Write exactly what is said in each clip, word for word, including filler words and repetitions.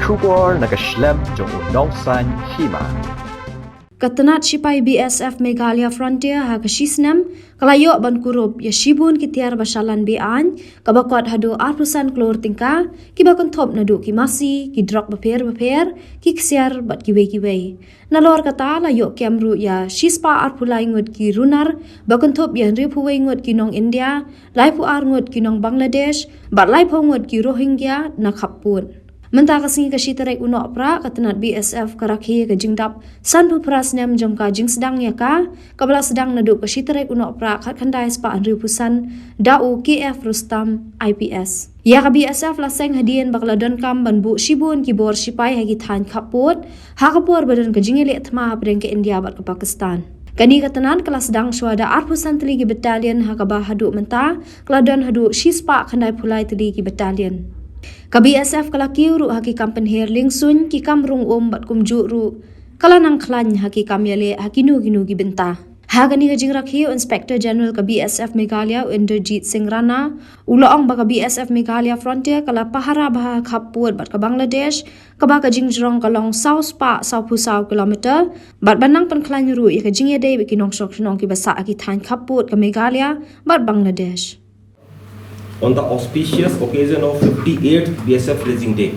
Khubor na ka shlem jong u nongsan hima. Ka tnat shipai B S F Meghalaya Frontier ha ka shisnem ka la ïoh ban kurup ïa shibun ki tiar ba shalan be-aiñ, kaba kot haduh arphew san klur tyngka, kiba kynthup naduh ki masi, ki drok bapher bapher, ki ksiar bad kiwei kiwei. Nalor kata la ïoh kem ruh ïa shispah arphew lai ngut ki runar, ba kynthup ïa hynriewphew wei ngut ki nong India, laiphew ar ngut ki nong Bangladesh, bad laiphew ngut ki Rohingya na khappud. Mynta ka sngi ka shi tarik u Nohprah ka tnat B S F ka rakhe ka jingdap sanphew phra snem jong ka jingsdang ïa ka, kaba la sdang naduh ka shi tarik u Nohprah khatkhyndai spah hynriewphew san da u K F Rustam I P S. Ïa ka B S F la seng hadien ba ka la donkam ban buh shibun ki bor shipai ha ki thaiñ khappud, ha ka por ba don ka jingïaleh thma hapdeng ka India bad ka Pakistan. Kane ka tnat ka la sdang shuwa da arphew san tylli ki battalion, ha kaba haduh mynta ka la don haduh shispah khyndaiphew lai tylli ki battalion. Ka B S F ka la kiew ruh ha ki kam pynher liengsuiñ, ki kam rung um bad kumjuh ruh ka la nang khlaiñ ha ki kam ïaleh ha kino kino ki bynta. Ha kane ka jingrakhe, u Inspector General ka B S F Meghalaya, u Inderjit Singh Rana, u la ong ba ka B S F Meghalaya Frontier ka la pahara bha ha khappud bad ka Bangladesh, kaba ka jingjrong ka long saw spah sawphew saw kilometer, bad ban nang pynkhlaiñ ruh ïa ka jingïadei bad ki nongshong shnong kiba sah ha ki thaiñ khappud ka Meghalaya bad Bangladesh. On the auspicious occasion of fifty-eighth B S F Raising Day,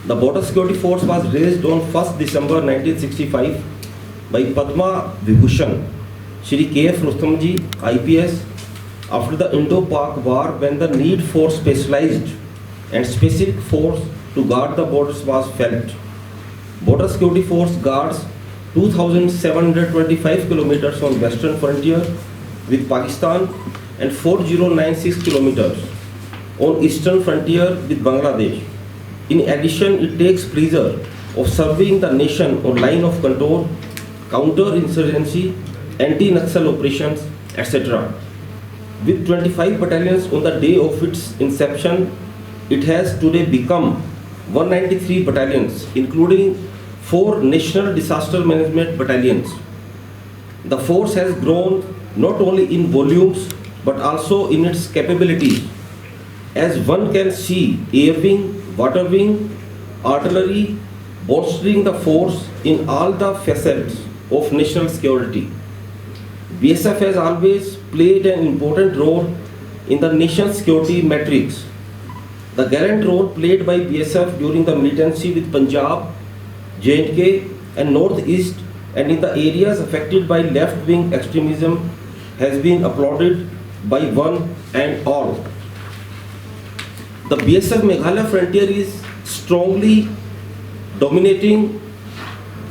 the Border Security Force was raised on first December nineteen sixty-five by Padma Vibhushan Shri K F Rustomji, I P S, after the Indo-Pak War, when the need for specialized and specific force to guard the borders was felt. Border Security Force guards two thousand seven hundred twenty-five kilometers on western frontier with Pakistan and four thousand ninety-six kilometers on eastern frontier with Bangladesh. In addition, it takes pleasure of serving the nation on line of control, counter-insurgency, anti-Naxal operations, et cetera. With twenty-five battalions on the day of its inception, it has today become one ninety-three battalions, including four National Disaster Management Battalions. The force has grown not only in volumes but also in its capabilities, as one can see air wing, water wing, artillery, bolstering the force in all the facets of national security. B S F has always played an important role in the nation's security matrix. The gallant role played by B S F during the militancy with Punjab, J and K and Northeast and in the areas affected by left-wing extremism has been applauded by one and all. The B S F Meghalaya Frontier is strongly dominating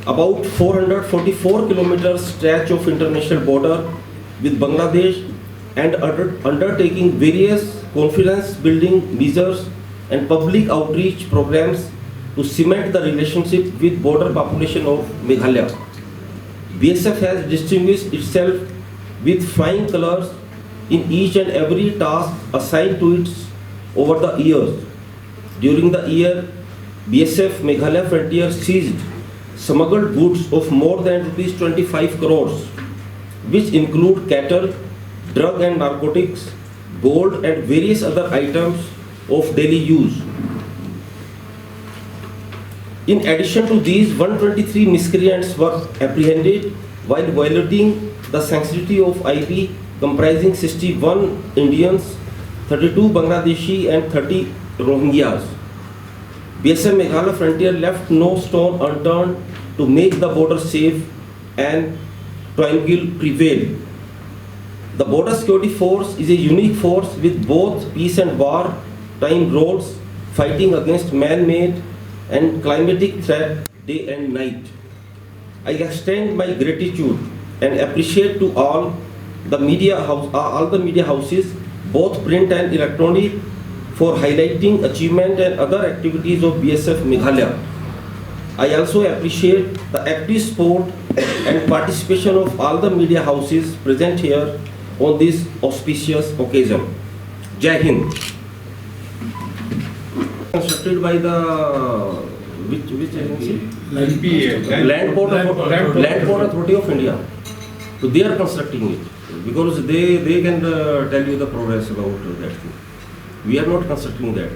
about four hundred forty-four kilometer stretch of international border with Bangladesh and under- undertaking various confidence building measures and public outreach programs to cement the relationship with border population of Meghalaya. B S F has distinguished itself with flying colors in each and every task assigned to it over the years. During the year, B S F Meghalaya Frontier seized smuggled goods of more than rupees twenty-five crores, which include cattle, drug and narcotics, gold and various other items of daily use. In addition to these, one twenty-three miscreants were apprehended while violating the sanctity of I P, comprising sixty-one Indians, thirty-two Bangladeshi and thirty Rohingyas. B S F Meghalaya Frontier left no stone unturned to make the border safe and tranquil prevail. The Border Security Force is a unique force with both peace and war time roles, fighting against man-made and climatic threat day and night. I extend my gratitude and appreciate to all the media house, uh, all the media houses, both print and electronic, for highlighting achievement and other activities of B S F Meghalaya. I also appreciate the active support and participation of all the media houses present here on this auspicious occasion. Jai Hind. Constructed by the which which agency? L P A. Land Port Author- Land Port Authority of India. So they are constructing it because they they can uh, tell you the progress about that thing. We are not constructing that.